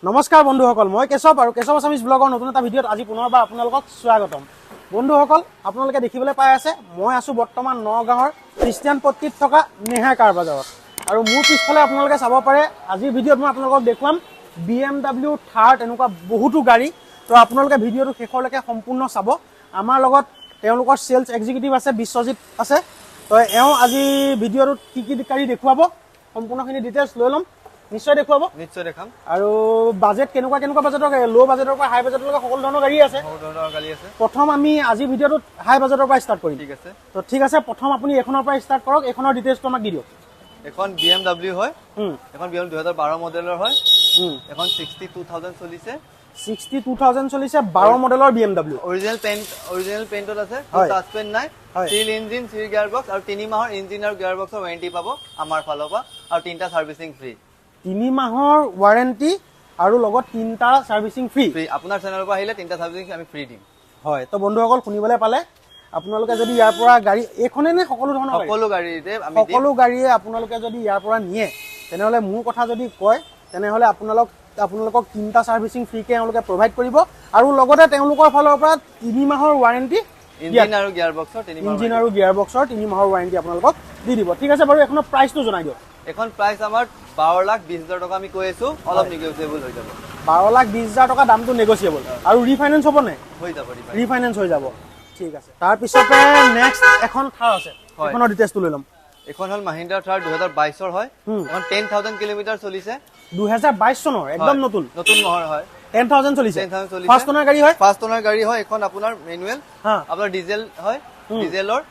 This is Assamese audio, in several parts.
নমস্কাৰ বন্ধুসকল, মই কেশৱ আৰু কেশৱ আছামিজ ব্লগৰ নতুন এটা ভিডিঅ'ত আজি পুনৰবাৰ আপোনালোকক স্বাগতম। বন্ধুসকল, আপোনালোকে দেখিবলৈ পাই আছে, মই আছোঁ বৰ্তমান নগাঁৱৰ খ্ৰীষ্টিয়ান পট্টিত থকা নেহা কাৰ বজাৰত আৰু মোৰ পিছফালে আপোনালোকে চাব পাৰে, আজিৰ ভিডিঅ'ত মই আপোনালোকক দেখুৱাম BMW, থাৰ, তেনেকুৱা বহুতো গাড়ী। তো আপোনালোকে ভিডিঅ'টো শেষলৈকে সম্পূৰ্ণ চাব। আমাৰ লগত তেওঁলোকৰ চেলছ এক্সিকিউটিভ আছে, বিশ্বজিৎ আছে। তো এওঁ আজি ভিডিঅ'টোত কি কি গাড়ী দেখুৱাব, সম্পূৰ্ণখিনি ডিটেইলছ লৈ ল'ম। নিশ্চয় দেখুৱাব? নিশ্চয় দেখাম। আৰু বাজেট কেনেকুৱা কেনেকুৱা বাজেটৰ গাড়ী, ল' বাজেটৰ পৰা হাই বাজেটলৈকে সকলো ধৰণৰ গাড়ী আছে। সকলো ধৰণৰ গাড়ী আছে। প্ৰথম আমি আজি ভিডিঅ'টোত হাই বাজেটৰ পৰা ষ্টাৰ্ট কৰিম। ঠিক আছে। তো ঠিক আছে, প্ৰথম আপুনি এইখনৰ পৰা ষ্টাৰ্ট কৰক। এইখনৰ ডিটেইলছটো আমাক দি দিয়ক। এখন BMW হয়। এখন BMW 2012 মডেলৰ হয়। এখন 62,000 চলিছে। 62,000 চলিছে, 12 মডেলৰ BMW. Original paint, original পেইণ্টত আছে। টাচ পেইণ্ট নাই। চিল ইঞ্জিন, চিল গিয়াৰ বক্স আৰু 3 মাহৰ ইঞ্জিন আৰু গিয়াৰ বক্সৰ ৱাৰেণ্টি পাব আমাৰ ফালৰ পৰা আৰু তিনিটা ছাৰ্ভিচিং ফ্ৰী। 3 মাহৰ ৱাৰেণ্টি আৰু লগত তিনিটা ছাৰ্ভিচিং ফ্ৰী। ফ্ৰী। আপোনাৰ চেনেলৰ পৰা আহিলে তিনিটা ছাৰ্ভিচিং আমি ফ্ৰী দিম। হয়, তো বন্ধুসকল, শুনিবলৈ পালে, আপোনালোকে যদি ইয়াৰ পৰা গাড়ী, এইখনে নে সকলো ধৰণৰ গাড়ী? সকলো গাড়ীতে আমি দিম। সকলো গাড়ীয়ে আপোনালোকে যদি ইয়াৰ পৰা নিয়ে, তেনেহ'লে মোৰ কথা যদি কয়, তেনেহ'লে আপোনালোকক তিনিটা ছাৰ্ভিচিং ফ্ৰীকে এওঁলোকে প্ৰভাইড কৰিব আৰু লগতে তেওঁলোকৰ ফালৰ পৰা 3 মাহৰ ৱাৰেণ্টি। ইঞ্জিন আৰু গিয়াৰ বক্সৰ 3 মাহৰ। ইঞ্জিন আৰু গিয়াৰ বক্সৰ 3 মাহৰ ৱাৰেণ্টি আপোনালোকক দি দিব। ঠিক আছে বাৰু, এইখনৰ প্ৰাইচটো জনাই দিয়ক। এখন প্ৰাইচ আমাৰ 12,20,000 টকা আমি কৈ আছো, অলপ নিগোচিয়েবল হৈ যাব। 12,20,000 টকা, দামটো নেগচিয়েবল। আৰু ৰিফাইনেন্স হ'বনে? হৈ যাব ৰিফাইনেন্স। ৰিফাইনেন্স হৈ যাব। ঠিক আছে, তাৰপিছতে নেক্সট এখন থাৰ আছে। হয়। এইখনৰ ডিটেইলছটো লৈ ল'ম। এখন হ'ল মাহিন্দ্ৰা থাৰ, 2022ৰ হয়। এখন 10,000 কিলোমিটাৰ চলিছে। 2022 চনৰ, একদম হয়। নতুন। নতুন মহৰ হয়। 10,000 চলিছে। 10,000 চলিছে। ফাৰ্ষ্ট অনাৰ গাড়ী হয়। ফাৰ্ষ্ট অনাৰ গাড়ী হয়। এখন আপোনাৰ মেনুৱেল, আপোনাৰ ডিজেল হয়, ডিজেলৰ।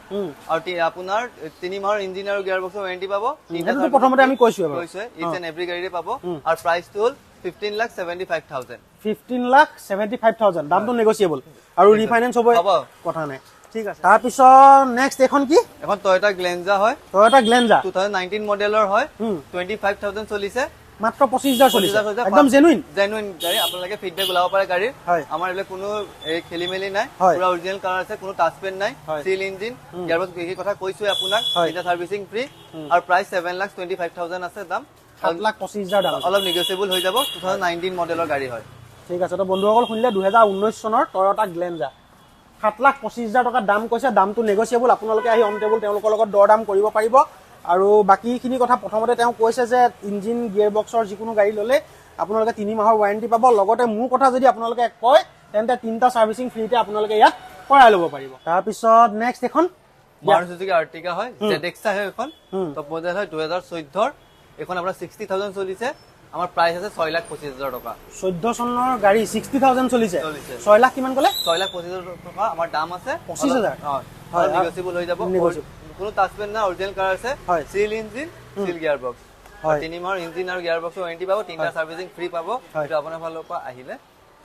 আৰু আপোনাৰ 3 মাহৰ ইঞ্জিন আৰু গিয়াৰ বক্সৰ ৱাৰেণ্টি পাব। তিনিটা সেইটোতো service প্ৰথমতে আমি কৈছোৱে বাৰু। কৈছোৱে, ইচ এণ্ড এভৰি গাড়ীতে পাব আৰু প্ৰাইচটো হ'ল 15,75,000। 15,75,000, দামটো নেগচিয়েবল আৰু ৰিফাইনেন্স হ'ব। হ'ব। কথা নাই। ঠিক আছে, তাৰপিছত নেক্সট এখন কি? এখন টয়টা গ্লেঞ্জা হয়। Toyota Glanza. 2019 মডেলৰ হয়। 25,000 চলিছে। মাত্ৰ 25,000 চলিছে। 25,000। একদম জেনুইন। জেনুইন গাড়ী। আপোনালোকে ফিডবেক ওলাব পাৰে গাড়ীৰ। আমাৰ এইবিলাক কোনো এই খেলি মেলি নাই। পুৰা অৰিজিনেল কালাৰ আছে, কোনো টাচ পেইণ্ট নাই। চিল ইঞ্জিন, ইয়াৰ পাছত কি কথা কৈছোৱে আপোনাক। তিনিটা ছাৰ্ভিচিং ফ্ৰী আৰু প্ৰাইচ 7,25,000 আছে দাম। 7,25,000 দাম আছে। অলপ নেগচিয়েবল হৈ যাব। 2019 মডেলৰ গাড়ী হয়। ঠিক আছে, তো বন্ধুসকল শুনিলে, 2019 চনৰ টয়টা গ্লেঞ্জা, 7,25,000 টকা দাম কৈছে, দামটো নেগচিয়েবল। আপোনালোকে আহি অন টেবুল তেওঁলোকৰ লগত দৰ দাম কৰিব পাৰিব। আৰু বাকীখিনি কথা প্ৰথমতে তেওঁ কৈছে যে ইঞ্জিন গিয়েৰ বক্সৰ যিকোনো গাড়ী ল'লে আপোনালোকে 3 মাহৰ ৱাৰেণ্টি পাব, লগতে মোৰ কথা যদি আপোনালোকে কয়, তেন্তে তিনিটা ছাৰ্ভিচিং ফ্ৰীতে আপোনালোকে ইয়াত কৰাই ল'ব পাৰিব। তাৰপিছত নেক্সট এখন? মাৰুতি চুজুকি আৰ্টিকা হয়, জেড এক্স হয় এখন, টপ মডেল হয়, 2014ৰ। এইখন আপোনাৰ 60,000 চলিছে। আমাৰ প্ৰাইচ আছে 6,25,000 টকা। 14 চনৰ গাড়ী, 60,000 চলিছে। চলিছে। 6 লাখ কিমান ক'লে? 6,25,000 টকা আমাৰ দাম আছে। 25,000? হয়, নেগচিয়েবল হৈ যাব। Negotiable। কোনো টাচ পেইণ্ট নাই, অৰিজিনেল কালাৰ আছে। চিল ইঞ্জিন, চিল গিয়াৰ বক্স। 3 মাহৰ ইঞ্জিন আৰু গিয়াৰ বক্সৰ ৱাৰেণ্টি পাব, তিনিটা ছাৰ্ভিচিং ফ্ৰী পাব। এইটো আপোনাৰ ফালৰ পৰা আহিলে।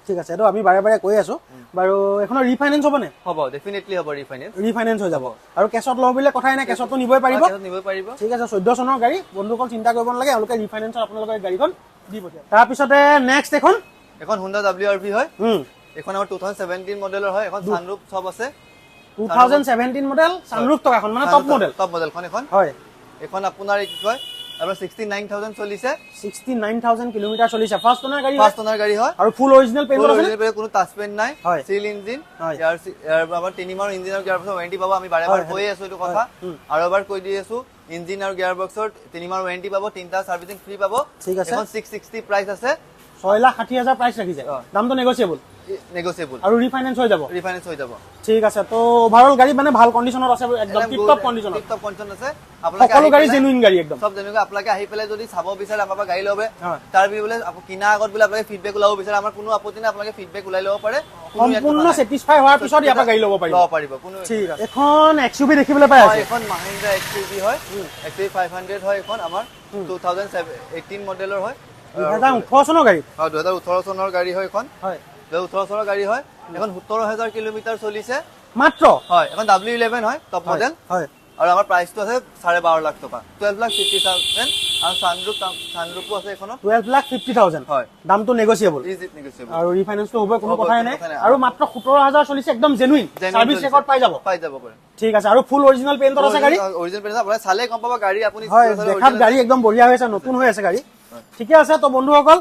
ঠিক আছে, এইটো আমি বাৰে বাৰে কৈ আছো বাৰু। এইখনৰ ৰিফাইনেন্স হ'বনে? হ'ব, ডেফিনেটলি হ'ব ৰিফাইনেন্স। ৰিফাইনেন্স হৈ যাব আৰু কেছত লওঁ বুলিলে কথাই নাই, কেছতো নিবই পাৰিব। নিব পাৰিব। ঠিক আছে, 14 চনৰ গাড়ী বন্ধুসকল, চিন্তা কৰিব নালাগে, এওঁলোকে ৰিফাইনেন্সত আপোনালোকৰ এই গাড়ীখন দি পঠিয়াব। তাৰপিছতে নেক্সট এখন? এখন হোণ্ডা WRV হয়। এইখন আমাৰ 2017 মডেলৰ হয়। এখন ছানৰুফ চব আছে। 2017 মডেল, ছানৰুফ থকা এখন, মানে টপ মডেল। টপ মডেলখন এখন। এইখন আপোনাৰ কি কয়, আপোনাৰ 69,000 চলিছে। 69,000 কিলোমিটাৰ চলিছে। ফাৰ্ষ্ট অনাৰ গাড়ী হয়? ফাৰ্ষ্ট অনাৰ গাড়ী হয়। আৰু ফুল অৰিজিনেল পেইণ্টত আছে নে? কোনো টাচ পেইণ্ট নাই। চিল ইঞ্জিন। ইয়াৰ ইয়াৰ আমাৰ 3 মাহৰ ইঞ্জিন আৰু গিয়াৰ বক্সৰ ৱাৰেণ্টি পাব। আমি বাৰে বাৰে কৈয়ে আছো এইটো কথা আৰু এবাৰ কৈ দি আছো, ইঞ্জিন আৰু গিয়াৰ বক্সৰ 3 মাহৰ ৱাৰেণ্টি পাব, তিনিটা ছাৰ্ভিচিং ফ্ৰী পাব। ঠিক আছে। এখন 660 প্ৰাইচ আছে। 6,60,000 প্ৰাইচ ৰাখিছে। দামটো নেগচিয়েবল। নেগচিয়েবল। আৰু ৰিফাইনেন্স হৈ যাব। ৰিফাইনেন্স হৈ যাব। ঠিক আছে, তো অভাৰঅল গাড়ী মানে ভাল কণ্ডিশ্যনত আছে, একদম টিপ টপ কণ্ডিশ্যনত। টিপ টপ কণ্ডিশ্যন আছে। আপোনালোকে সকলো আহি গাড়ী পেলাই জেনুইন গাড়ী একদম। চব যেনেকুৱা। আপোনালোকে আহি পেলাই যদি চাব বিচাৰে, আমাৰ পৰা গাড়ী ল'ব, তাৰ বোলে কিনা আগত বোলে আপোনালোকে ফিডবেক ওলাব বিচাৰে, আমাৰ কোনো আপত্তি নাই। আপোনালোকে ফিডবেক ওলাই ল'ব পাৰে, কোনো ইয়াত সম্পূৰ্ণ কথা নাই। ছেটিছফাই হোৱাৰ পিছত ইয়াৰ পৰা গাড়ী ল'ব পাৰিব। ল'ব পাৰিব কোনো। ঠিক আছে, এখন XUV দেখিবলৈ পাই আছে। এখন মাহিন্দ্ৰা XUV হয়, XUV 500 হয়। এখন আমাৰ 2018 মডেলৰ হয়। 2018 চনৰ গাড়ী? হয়, 2018 চনৰ গাড়ী হয় এখন। 2018 চনৰ গাড়ী হয়। এখন 17,000 কিলোমিটাৰ চলিছে। মাত্ৰ? হয়, এখন W11 হয়, টপ মডেল। আৰু আমাৰ প্ৰাইচটো আছে 12.5 লাখ টকা, 12,50,000। আৰু ছানৰুফো আছে এইখনত। 12,50,000? হয়। দামটো নেগচিয়েবল। Is it negotiable. আৰু ৰিফাইনেন্সটো হ'বই, কোনো হ'ব, কথাই কোনো নাই। কথা নাই। আৰু মাত্ৰ 17,000 চলিছে, একদম জেনুইন চাৰ্ভিচ ৰেকৰ্ড পাই যাব। পাই যাব পাৰে। ঠিক আছে, আৰু ফুল অৰিজিনেল পেইণ্টত আছে গাড়ী। অৰিজিনেল পেইণ্ট, আপোনাৰ চালে গম পাব গাড়ী আপুনি। হয়, দেখাত গাড়ী একদম বঢ়িয়া হৈ আছে, নতুন হৈ আছে গাড়ী। ঠিকে আছে, তো বন্ধুসকল,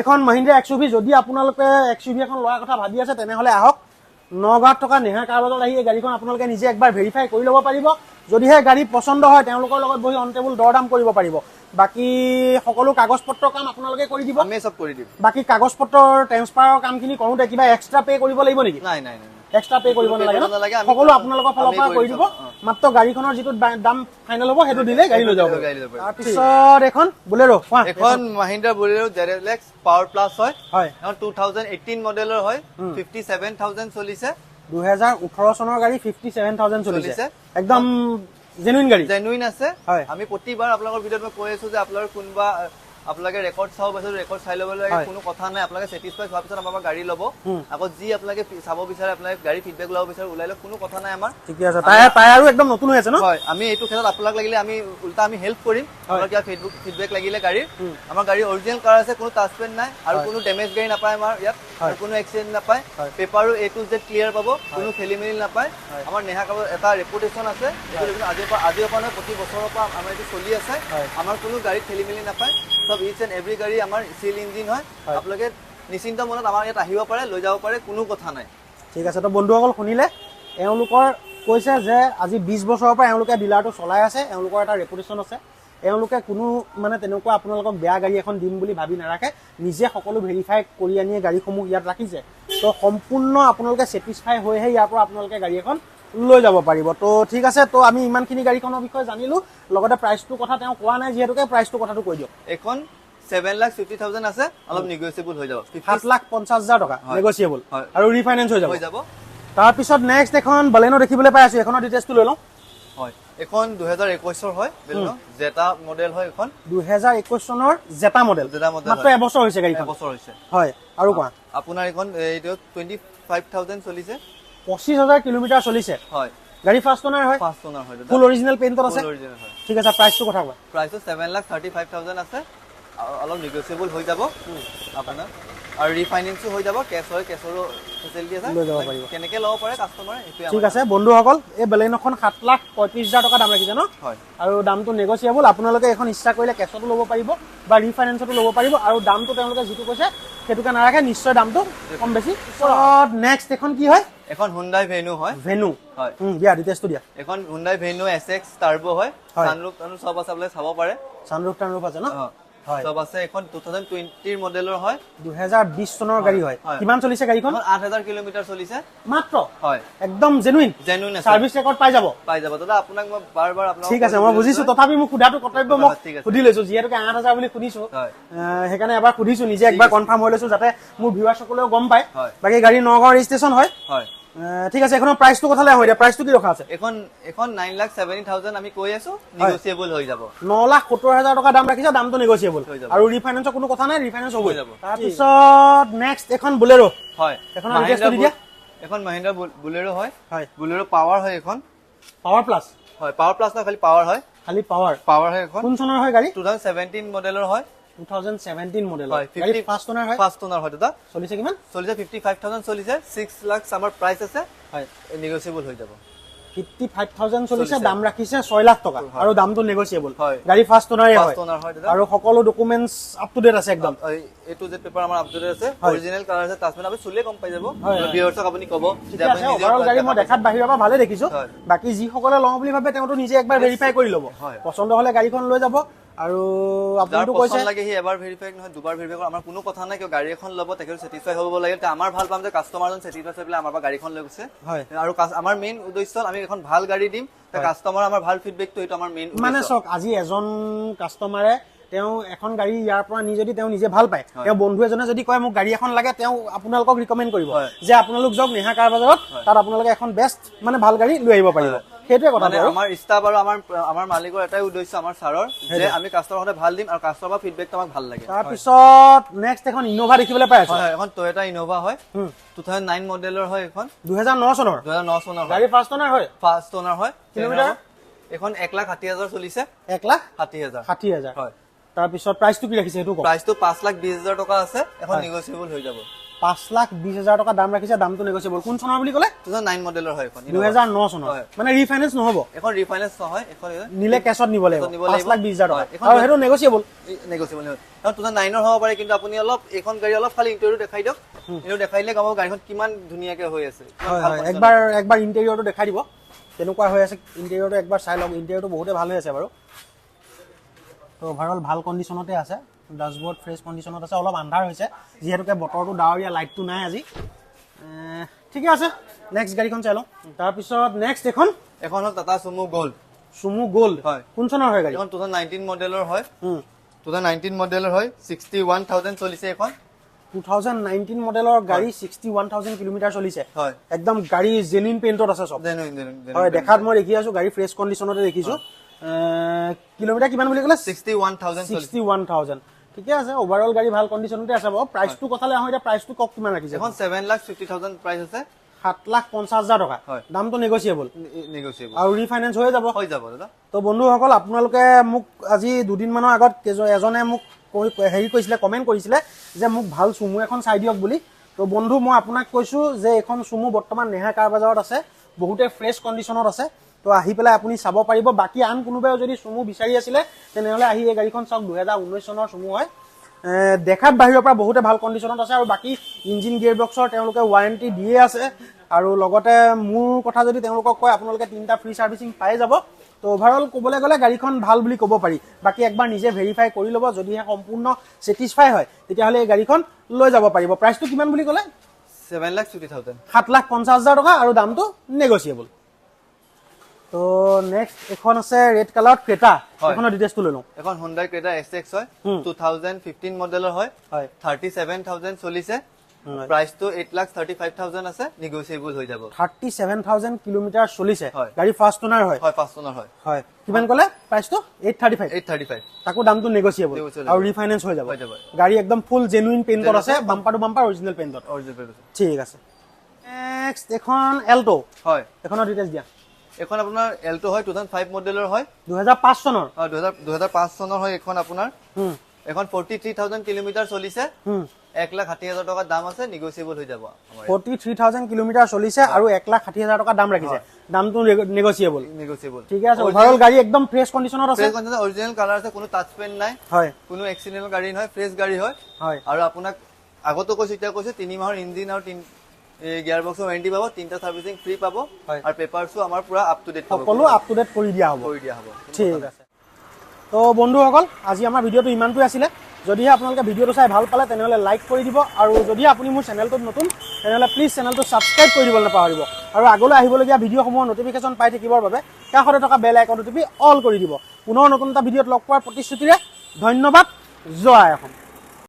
এখন মহিন্দ্ৰা XUV, যদি আপোনালোকে XUV এখন লোৱাৰ কথা ভাবি আছে, তেনেহ'লে আহক নগাঁৱত থকা নেহা কাৰ বজাৰত। আহি এই গাড়ীখন আপোনালোকে নিজে একবাৰ ভেৰিফাই কৰি ল'ব পাৰিব। যদিহে গাড়ী পচন্দ হয়, তেওঁলোকৰ লগত বহি অন টেবুল দৰ দাম কৰিব পাৰিব। বাকী সকলো কাগজ পত্ৰৰ কাম আপোনালোকে কৰি দিব? আমি চব কৰি দিম। বাকী কাগজ পত্ৰৰ ট্ৰেন্সফাৰৰ কামখিনি কৰোঁতে কিবা এক্সট্ৰা পে' কৰিব লাগিব নেকি? নাই নাই নাই। এক্সট্ৰা পে' কৰিব নালাগে ন? নালাগে, সকলো আপোনালোকৰ ফালৰ আমি পৰা কৰি কৰি দিব। দিম, মাত্ৰ গাড়ীখনৰ যিটো দাম ফাইনেল হ'ব, সেইটো দিলে গাড়ী লৈ যাব পাৰিব। গাড়ী লৈ যাব পাৰিব। তাৰপিছত এখন বুলেৰো কোৱা। এখন Mahindra Bolero ZLX power plus হয়। হয়। এখন 2018 মডেলৰ হয়, 57,000 চলিছে। 2018 চনৰ গাড়ী, 57,000 চলিছে। চলিছে। একদম জেনুইন গাড়ী। জেনুইন আছে। হয়। আমি প্ৰতিবাৰ আপোনালোকৰ ভিডিঅ'ত মই কৈ আছো যে আপোনালোকৰ কোনোবা আপোনালোকে ৰেকৰ্ড চাব বিচাৰে, ৰেকৰ্ড চাই ল'ব লাগে। কোনো কথা নাই। আপোনালোকে ছেটিছফাই হোৱাৰ পিছত আমাৰ পৰা গাড়ী ল'ব। আকৌ যি আপোনালোকে চাব বিচাৰে, আপোনালোকে গাড়ী ফিডবেক ল'ব বিচাৰে, ওলাই লওক, কোনো কথা নাই আমাৰ। ঠিকে আছে। টায়াৰ টায়াৰো একদম নতুন হৈ আছে ন? হয়। আমি এইটো ক্ষেত্ৰত আপোনাক লাগিলে আমি উল্টা আমি হেল্প কৰিম। আপোনাৰ কিবা ফিডবেক লাগিলে গাড়ীৰ, আমাৰ গাড়ী অৰিজিনেল কাৰ আছে, কোনো টাচ পেইণ্ট নাই আৰু কোনো ডেমেজ গাড়ী নাপায় আমাৰ ইয়াত আৰু কোনো এক্সিডেণ্ট নাপায়। পেপাৰো এ টু জেড ক্লিয়াৰ পাব, কোনো খেলি মেলি নাপায়। আমাৰ নেহা কাৰৰ এটা ৰেপুটেশ্যন আছে। এইটো দেখোন আজিৰ পৰা নহয়, প্ৰতি বছৰৰ পৰা আমাৰ এইটো চলি আছে। আমাৰ কোনো গাড়ীত খেলি মেলি নাপায়। চব ইচ এণ্ড এভৰি গাড়ী আমাৰ চিল ইঞ্জিন হয়। আপোনালোকে নিশ্চিন্ত মনত আমাৰ ইয়াত আহিব পাৰে, লৈ যাব পাৰে, কোনো কথা নাই। ঠিক আছে। তো বন্ধুসকল, শুনিলে, এওঁলোকৰ কৈছে যে আজি 20 বছৰৰ পৰা এওঁলোকে ডিলাৰটো চলাই আছে। এওঁলোকৰ এটা ৰেপুটেশ্যন আছে। এওঁলোকে কোনো মানে তেনেকুৱা আপোনালোকক বেয়া গাড়ী এখন দিম বুলি ভাবি নাৰাখে। নিজে সকলো ভেৰিফাই কৰি আনিয়ে গাড়ীসমূহ ইয়াত ৰাখিছে। তো সম্পূৰ্ণ আপোনালোকে ছেটিছফাই হৈহে ইয়াৰ পৰা আপোনালোকে গাড়ী এখন লৈ যাব পাৰিব। তো ঠিক আছে। তো আমি ইমানখিনি গাড়ীখনৰ বিষয়ে জানিলোঁ, লগতে প্ৰাইচটোৰ কথা তেওঁ কোৱা নাই যিহেতুকে প্ৰাইচটোৰ কথাটো কৈ দিয়ক। এইখন 7,50,000 আছে, অলপ নেগচিয়েবল হৈ যাব। 7,50,000 টকা, নেগচিয়েবল। হয়। আৰু ৰিফাইনেন্স হৈ যাব? হৈ যাব। তাৰপিছত নেক্সট এখন বালেনো দেখিবলৈ পাই আছো। এইখনৰ ডিটেইলছটো লৈ লওঁ। হয়, এইখন 2021ৰ হয়, বেলেনো জেটা মডেল হয় এইখন। 2021 চনৰ জেটা মডেল। জেটা মডেল। মাত্ৰ এবছৰ হৈছে গাড়ীখন। এবছৰ হৈছে। হয়, আৰু কোৱা। আপোনাৰ এইখন এইটো 25,000 চলিছে। 25,000 কিলোমিটাৰ চলিছে? হয়। গাড়ী ফাৰ্ষ্ট অনাৰ হয়? ফাৰ্ষ্ট অনাৰ হয় দাদা। ফুল অৰিজিনেল পেইণ্টত আছে? ফুল অৰিজিনেল হয়। ঠিক আছে, প্ৰাইচটো কথা কোৱা। প্ৰাইচটো 7,35,000 আছে আৰু অলপ নেগচিয়েবল হৈ যাব আপোনাৰ আৰু ৰিফাইনেন্সো হৈ যাব। কেছ হয়, কেছৰো ফেচিলিটি আছে। লৈ যাব পাৰিব। কেনেকে ল'ব পাৰে কাষ্টমাৰে, সেইটোৱে। ঠিক আছে বন্ধুসকল, এই বেলেনখন 7,35,000 টকা দাম ৰাখিছে ন? হয়। আৰু দামটো নেগচিয়েবল। আপোনালোকে এখন ইচ্ছা কৰিলে কেছতো ল'ব পাৰিব বা ৰিফাইনেন্সতো ল'ব পাৰিব। আৰু দামটো তেওঁলোকে যিটো কৈছে সেইটোকে নাৰাখে, নিশ্চয় দামটো কম বেছি। নেক্সট এখন কি হয়? এখন হুণ্ডাই ভেনু হয়। ভেনু? হয়। দিয়া, ডিটেইলছটো দিয়া। এখন হুণ্ডাই ভেনু SX turbo হয়। হয়। চানৰুফ তানৰুফ চব আছে, আপোনালোকে চাব পাৰে। চানৰুফ টানৰুফ আছে ন? অ। হয়। চব আছে। এখন 2020ৰ মডেলৰ হয়। 2020 চনৰ গাড়ী হয়। হয়। কিমান চলিছে গাড়ীখন? এখন 8000 কিলোমিটাৰ চলিছে। মাত্ৰ? হয়। একদম জেনুইন? জেনুইন আছে। চাৰ্ভিচ ৰেকৰ্ড পাই যাব? পাই যাব দাদা। আপোনাক মই বাৰ বাৰ আপোনাক ঠিক আছে, মই বুজিছো। তথাপি মোক সোধাটো কৰ্তব্য, মই ঠিক আছে। সুধি লৈছো। যিহেতুকে 8000 বুলি শুনিছো, হয়। সেইকাৰণে এবাৰ সুধিছো, নিজে একবাৰ কনফাৰ্ম হৈ লৈছো, যাতে মোৰ ভিউৱাৰসকলেও গম পায়। হয়। বাকী গাড়ী নগাঁও ৰেজিষ্ট্ৰেশ্যন হয়? হয়। ঠিক আছে, এইখনৰ প্ৰাইচটো কথালৈ আহোঁ এতিয়া। প্ৰাইচটো কি ৰখা আছে? এখন 9,70,000 আমি কৈ আছো, নেগচিয়েবল হৈ যাব। 9,70,000 টকা দাম ৰাখিছে, দামটো নেগচিয়েবল। হৈ যাব। আৰু ৰিফাইনেন্সৰ কোনো কথা নাই, ৰিফাইনেন্স হ'বই। হৈ যাব। তাৰপিছত নেক্সট এখন বুলেৰো। হয়। এখনৰ details টো দি দিয়া। এখন মহিন্দ্ৰা বুলেৰো হয়। হয়। বুলেৰো পাৱাৰ হয় এখন। Power plus? হয়, পাৱাৰ প্লাছ নহয়, খালি পাৱাৰ হয়। খালি পাৱাৰ? পাৱাৰ হয় এখন। কোন চনৰ হয় গাড়ী? 2017 মডেলৰ হয়। 2017 মডেল। হয়। গাড়ী ফাৰ্ষ্ট অনাৰ হয়? ফাৰ্ষ্ট অনাৰ হয় দাদা। চলিছে কিমান? চলিছে 55,000 চলিছে। 6 লাখ আমাৰ প্ৰাইচ আছে। হয়। নেগচিয়েবল হৈ যাব। 55,000 চলিছে। চলিছে। দাম ৰাখিছে 6 লাখ টকা আৰু দামটো নেগচিয়েবল। হয়। গাড়ী ফাৰ্ষ্ট অনাৰে হয়? ফাৰ্ষ্ট অনাৰ হয় দাদা। আৰু সকলো ডকুমেণ্টছ আপ টু ডেট আছে একদম? এ টু জেড পেপাৰ আমাৰ আপডেট আছে। অৰিজিনেল কালাৰ আছে, তাজমেল আপুনি চুলে গম পাই যাব। হয়, হয়। ভিউৱাৰ্ছক আপুনি ক'ব যে ঠিকে আপুনি আছে। নিজেও অভাৰঅল গাড়ী মই দেখা দেখাত বাহিৰৰ পৰা ভালে দেখিছো। হয়। বাকী যিসকলে লওঁ বুলি ভাবে, তেওঁতো নিজে একবাৰ ভেৰিফাই কৰি ল'ব। হয়। পচন্দ হ'লে গাড়ীখন লৈ যাব। আৰু যাৰ আপুনিতো কৈছে পচন্দ লাগে, সি এবাৰ ভেৰিফাই নহয়, দুবাৰ ভেৰিফাই আমাৰ কোনো কথা নাই। কিয় গাড়ী এখন ল'ব, তেখেত ছেটিছফাই হ'ব লাগে। তেতিয়া আমাৰ ভাল পাম যে কাষ্টমাৰজন ছেটিছফাই হৈ পেলাই আমাৰ পৰা গাড়ীখন লৈ গৈছে। হয়। আৰু আমাৰ মেইন উদ্দেশ্য হ'ল আমি এখন ভাল গাড়ী দিম, কাষ্টমাৰ আমাৰ ভাল ফিডবেকটো, সেইটো আমাৰ মেইন। মানে চাওক, আজি এজন কাষ্টমাৰে তেওঁ এখন গাড়ী ইয়াৰ পৰা নি যদি তেওঁ নিজে ভাল পায়, তেওঁ বন্ধু এজনে যদি কয় মোক গাড়ী এখন লাগে, তেওঁ আপোনালোকক ৰিকমেণ্ড কৰিব যে আপোনালোক যাওক নেহা কাৰ বজাৰত, তাত আপোনালোকে এখন বেষ্ট মানে ভাল গাড়ী লৈ আহিব পাৰিব। সেইটোৱে কথা। মানে আমাৰ ষ্টাফ আৰু আমাৰ মালিকৰ এটাই উদ্দেশ্য, আমাৰ ছাৰৰ, যে আমি কাষ্টমাৰ সদায় ভাল দিম আৰু কাষ্টমাৰ ফিডবেকটো আমাক ভাল লাগে। তাৰপিছত নেক্সট এখন ইন'ভা দেখিবলৈ পাই আছো। হয়, এখন টয়টা ইন'ভা হয়। 2009 মডেলৰ হয় এখন। 2009 চনৰ? 2009 চনৰ হয়। গাড়ী ফাৰ্ষ্ট অনাৰ হয়? ফাৰ্ষ্ট অনাৰ হয়। কিলোমিটাৰ? এখন 1,60,000 চলিছে। এক লাখ 60,000। 60,000। হয়। তাৰপিছত প্ৰাইচটো কি ৰাখিছে সেইটো কওক। প্ৰাইচটো 5,20,000 টকা আছে, এখন নেগচিয়েবল হৈ যাব। 5,20,000 টকা দাম ৰাখিছে, দামটো নেগচিয়েবল। কোন চনৰ বুলি ক'লে? 2009 মডেলৰ হয় এখন। 2009 চনৰ। মানে ৰিফাইনেন্স নহ'ব? এখন ৰিফাইনেন্স নহয় এখন। নিলে কেছত নিব লাগিব। নিব। 5,20,000 টকা আৰু সেইটো নেগচিয়েবল। নেগচিয়েবল নহয়, 2009ৰ হ'ব পাৰে, কিন্তু আপুনি অলপ এইখন গাড়ী অলপ খালি ইণ্টেৰিয়ৰটো দেখাই দিয়ক। ইণ্টেৰিয়ৰ দেখাই দিলে গম পাব গাড়ীখন কিমান ধুনীয়াকে হৈ আছে। হয়, একবাৰ ইণ্টেৰিয়ৰটো দেখাই দিব, কেনেকুৱা হৈ আছে ইণ্টেৰিয়ৰটো একবাৰ চাই লওক। ইণ্টেৰিয়ৰটো বহুতে ভাল হৈ আছে বাৰু। তো অভাৰঅল ভাল কণ্ডিশ্যনতে আছে, ডাছবৰ্ড ফ্ৰেছ কণ্ডিশ্যনত আছে। অলপ আন্ধাৰ হৈছে যিহেতুকে বতৰটো ডাৱৰীয়া, লাইটটো নাই আজি। ঠিকে আছে, নেক্সট গাড়ীখন চাই লওঁ। তাৰপিছত নেক্সট এখন এখন হ'ল টাটা চুমু গ'ল্ড। চুমু গ'ল্ড। হয়। কোন চনৰ হয় গাড়ী? এখন 2019 মডেলৰ হয়। 2019 মডেলৰ হয়, 61,000 চলিছে এখন। 2019 মডেলৰ গাড়ী, 61,000 কিলোমিটাৰ চলিছে। হয়। একদম গাড়ী জেনুইন পেইণ্টত আছে চব। হয়, দেখাত মই দেখি আছো গাড়ী ফ্ৰেছ কণ্ডিশ্যনতে দেখিছো। কিলোমিটাৰ কিমান বুলি ক'লে? 61,000। 61,000, ঠিকে আছে। অভাৰঅল গাড়ী ভাল কণ্ডিশ্যনতে আছে বাৰু। প্ৰাইচটো কথালৈ আহোঁ এতিয়া, প্ৰাইচটো কওক কিমান ৰাখিছে? এখন 7,50,000 প্ৰাইচ আছে। 7,50,000 টকা। হয়। দামটো নেগচিয়েবল। নেগচিয়েবল। আৰু ৰিফাইনেন্স হৈ যাব? হৈ যাব দাদা। তো বন্ধুসকল, আপোনালোকে মোক আজি দুদিনমানৰ আগত এজনে মোক হেৰি কৰিছিলে, কমেণ্ট কৰিছিলে যে মোক ভাল চুমু এখন চাই দিয়ক বুলি। তো বন্ধু, মই আপোনাক কৈছোঁ যে এইখন চুমু বৰ্তমান নেহা কাৰ বজাৰত আছে, বহুতে ফ্ৰেছ কণ্ডিশ্যনত আছে। তো আহি পেলাই আপুনি চাব পাৰিব। বাকী আন কোনোবাই যদি চুমু বিচাৰি আছিলে, তেনেহ'লে আহি এই গাড়ীখন চাওক। 2019 চনৰ চুমু হয়। দেখাত বাহিৰৰ পৰা বহুতে ভাল কণ্ডিশ্যনত আছে। আৰু বাকী ইঞ্জিন গিয়েৰ বক্সৰ তেওঁলোকে ৱাৰেণ্টি দিয়ে আছে। আৰু লগতে মোৰ কথা যদি তেওঁলোকক কয়, আপোনালোকে তিনিটা ফ্ৰী ছাৰ্ভিচিং পাই যাব। তো অভাৰঅল ক'বলৈ গ'লে গাড়ীখন ভাল বুলি ক'ব পাৰি। বাকী একবাৰ নিজে ভেৰিফাই কৰি ল'ব, যদিহে সম্পূৰ্ণ ছেটিছফাই হয় তেতিয়াহ'লে এই গাড়ীখন লৈ যাব পাৰিব। প্ৰাইচটো কিমান বুলি ক'লে? 7,50,000। 7,50,000 টকা আৰু দামটো নেগচিয়েবল। তো নেক্সট এখন আছে ৰেড কালাৰত ক্ৰেটা। এখনৰ ডিটেইলছটো লৈ লওঁ। এখন হুণ্ডাই ক্ৰেটা এছ এক্স হয়, 2015 মডেলৰ হয়। 37,000 চলিছে। প্ৰাইচটো 8,35,000 আছে, নেগচিয়েবল হৈ যাব। 37,000 কিলোমিটাৰ চলিছে। হয়। গাড়ী ফাৰ্ষ্ট অনাৰ হয়? হয়, ফাৰ্ষ্ট অনাৰ হয়। হয়, কিমান ক'লে প্ৰাইচটো? 835? 835। তাকো দামটো নেগচিয়েবল। Negotiable। আৰু ৰিফাইনেন্স হৈ যাব? হৈ যাব। গাড়ী একদম ফুল জেনুইন পেইণ্টত আছে, বাম্পাৰ টু বাম্পাৰ অৰিজিনেল পেইণ্টত। অৰিজিনেল। ঠিক আছে। নেক্সট এখন এল্টো। হয়। এখনৰ ডিটেইলছ দিয়া। এখন আপোনাৰ এল্টো হয়, 2005 মডেলৰ হয়। 2005 চনৰ? হয়, 2005 চনৰ হয় এইখন আপোনাৰ। এখন 43,000 কিলোমিটাৰ চলিছে। 1,60,000 টকা দাম আছে, নেগচিয়েবল হৈ যাব আমাৰ। 43,000 কিলোমিটাৰ চলিছে আৰু 1,60,000 টকা দাম ৰাখিছে, দামটো নেগচিয়েবল। নেগচিয়েবল। ঠিকে আছে। অভাৰঅল গাড়ী একদম ফ্ৰেছ কণ্ডিশ্যনত আছে। ফ্ৰেছ কণ্ডিশ্যন, অৰিজিনেল কালাৰ আছে, কোনো টাচ পেইণ্ট নাই। কোনো এক্সিডেণ্টেল গাড়ী নহয়, ফ্ৰেছ গাড়ী হয়। আৰু আপোনাক আগতো কৈছো, এতিয়া কৈছো, 3 মাহৰ ইঞ্জিন আৰু তিনি গিয়াৰ বক্সৰ ৱাৰেণ্টি পাব, তিনিটা চাৰ্ভিচিং ফ্ৰী পাব। আৰু পেপাৰছো আমাৰ পুৰা আপ টু ডেট পাব। সকলো আপ টু ডেট কৰি দিয়া হ'ব। কৰি দিয়া হ'ব। ঠিক আছে। তো বন্ধুসকল, আজি আমাৰ ভিডিঅ'টো ইমানটোৱে আছিলে। যদিহে আপোনালোকে ভিডিঅ'টো চাই ভাল পালে, তেনেহ'লে লাইক কৰি দিব। আৰু যদি আপুনি মোৰ চেনেলটোত নতুন, তেনেহ'লে প্লিজ চেনেলটো ছাবস্ক্ৰাইব কৰি দিবলৈ নাপাহৰিব। আৰু আগলৈ আহিবলগীয়া ভিডিঅ'সমূহৰ ন'টিফিকেশ্যন পাই থাকিবৰ বাবে কাষতে থকা বেল আইকনটো টিপি অল কৰি দিব। পুনৰ নতুন এটা ভিডিঅ'ত লগ পোৱাৰ প্ৰতিশ্ৰুতিৰে ধন্যবাদ। জয় অসম।